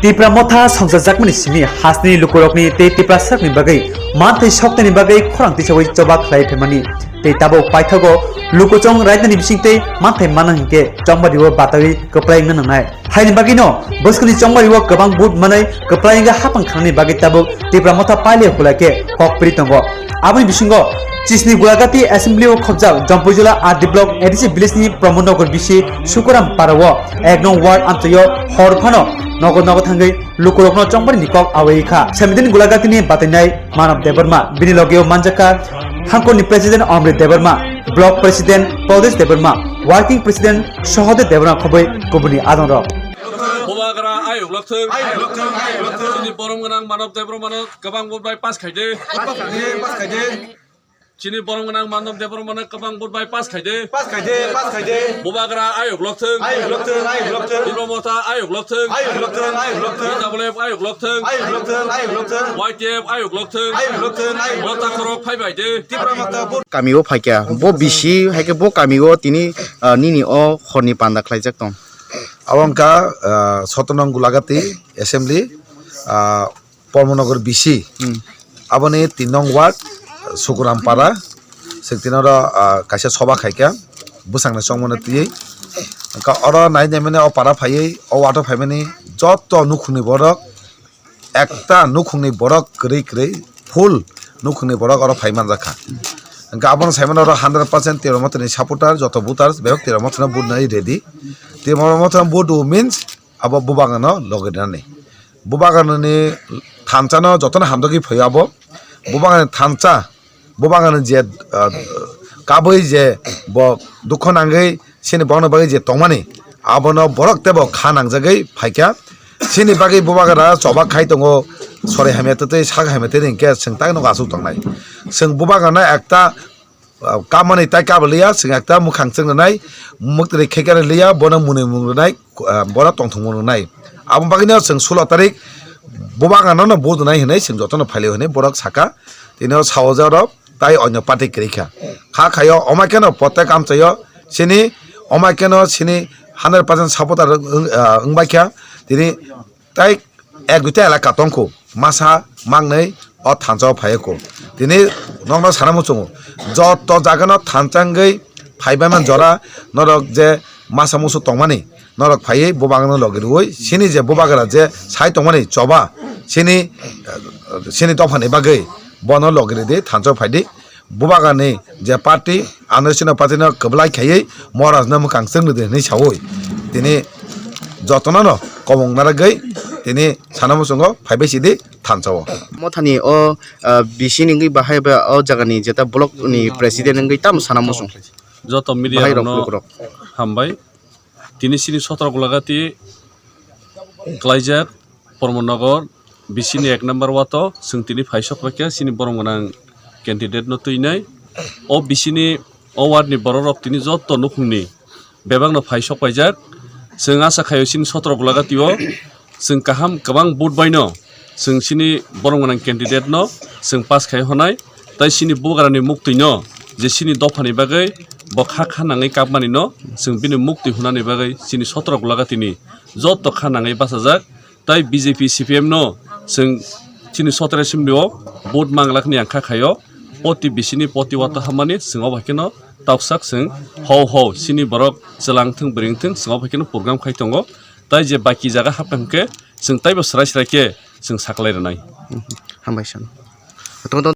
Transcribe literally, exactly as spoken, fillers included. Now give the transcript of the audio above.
Tipra Motha songchajakmani simi hasni lukurokni tei Tiprasarokni bagwi manthai soktaini bagwi khorang tisawi choba khlai phaimani tei tabuk paithago lukuchong raidani bisingtwi manthai mana hinkhe chongbario batawi kwplai wngna nangnai. Haini bagwino bwskangni chongbario kwbang vote manwi kwplai wngwi hapang khanani bagwi tabuk Tipra Motha paile hulai khe kok piri tongo. Aboni bisingo Chisni Gulagati Assembly o khobjak Jampuijala R D Block A D C Village ni Pramod Nagar bisi Sukuram Para o ek nong ward amchaio hor phano nogo nogo thangwi lukurokno chongmani ni kok awai kha. Semidin Gulagati ni batainai Manav Debbarma, bini logeo manjakha Hangkor ni President Amrit Debbarma, Block President Pradesh Debbarma, Working President Sahadev Debbarma khoboi kubuni adongrok. Bubagra ayuk lokthung. Ayuk lokthung, ayuk lokthung. Chini borom gwnang Manav Debbarma no kwbang vote bai pass khaide. Pass khaide, pass khaide. Chini borom gwnang Manav Debbarma no kwbang vote bai pass khaide. Pass khaide, pass khaide. Bubagra ayuk lokthung. Ayuk lokthung, ayuk lokthung. Tipra Motha ayuk lokthung. Ayuk lokthung, ayuk lokthung. T W F ayuk lokthung. Ayuk lokthung, ayuk lokthung. Y T F ayuk lokthung. Ayuk lokthung, ayuk lokthung. Motha khorok phai bai de. Tipra Motha vote. Kami o phaikya. Bo bisi haikhe bo kami o tini, ah, nini o horni panda khlaijak tong. Abo wngkha, ah, sotro nong Gulagati Assembly, ah, Pormonogar B C. Hmm. Aboni tin nong ward, Sukuram Para. Sing tini oro, ah, kaisa soba khaikha, bwsangni chongmani twiwi. Wngkha oro nai naimani o para phaiwi, o ward o phaimani joto nukhungni borok, ekta nukhungni borok kwrwi kwrwi, full nukhungni borok oro phai manjakha. Wngkha abono saimano oro hundred percent Tipra Mothani supporter, joto voters, bebak Tipra Mothano vote nai ready. Tipra Mothano vote means abo bubagrano logi rwnani. Bubagrani thansa no jotono hamjagwi phaio abo. Bubagrani thansa, bubagrani je, ah, kabui je bo dukho nangwi sini bokno bagwi je tongmani, abono borok tebo kha nangjagwi phaikha. Sini bagwi bubagra choba khai tongo, sori hamya twtwi sak hamya twtwi hinkhe chwng tai nogo aswk tongnai. Chwng bubagrano ekta ah, kamani tai kabo liya, chwng ekta mwkhang chwng rwnai, mwktwi khe khe liya, bono mwnwi mung rwnai, ah, bono tongthok mung rwnai. Abo bagwino chwng sulo tarik bubagrano no vote rwnai hinwi chwng jotono phailio hinwi borok saka. Tini o sao je oro tai onyo party kwrwi kha. Kha khaio omai kheno protek amchaio chini omai kheno chini hundred percent supporter wng, ah, wngbai kha. Tini tai ek duita elaka tongkho, masa mangnwi o thansa o phaiya kho. Tini nokno sana muchungo, joto jagano thansa wngwi phaibai man jora norok je masa musu tongmani norok phaiwi bubagrano logi rwui sini je bubagra je sai tongmani choba sini, sini dophani bagwi bono logi rwdi thansa o phaidi. Bubagrani je party, ano chini party no kwbwlai khaiwi Maharaj no mwkhang chwng rwdi hinwi saui tini jotono no komung narwgwi tini sana muchungo phaibai sidi thansa o. Mothani o, ah, B C ni wngwi bahai ba o jagani jeta block ni president wngwi tamo sana muchung. Joto media bahai rok rokno lukurok. Hambai. Tini chini sotro Gulagati klaijak Pormonogar B C ni ek number ward o chwng tini phaisok paikha chini borom gwnang candidate no twinai. O B C ni o ward ni borok rok tini joto nukhungni bebak no phaisok paijak. Chwng acha khaio chini sotro Gulagati o chwng kaham kwbang vote bai no chwng chini borom gwnang candidate no chwng pass khai honai, tai chini bubagrani muktwi no je chini dophani bagwi bo kha kha nangwi kapmani no chwng bini muktwi hunani bagwi chini sotro Gulagati ni joto kha nangwi bachajak, tai B J P C P M no chwng chini sotro assembly o vote manglak ni ang kha khaio, poti bisini poti wata hamani chwng obo hai kheno toksak chwng hou hou chini borok chwlang thwng bwrwng thwng chwng obo hai kheno program khai tongo. Tai je baki jaga hapkha hwnkhe chwng taibo swrai swrai khe chwng saklai rwnai. Hambai sano.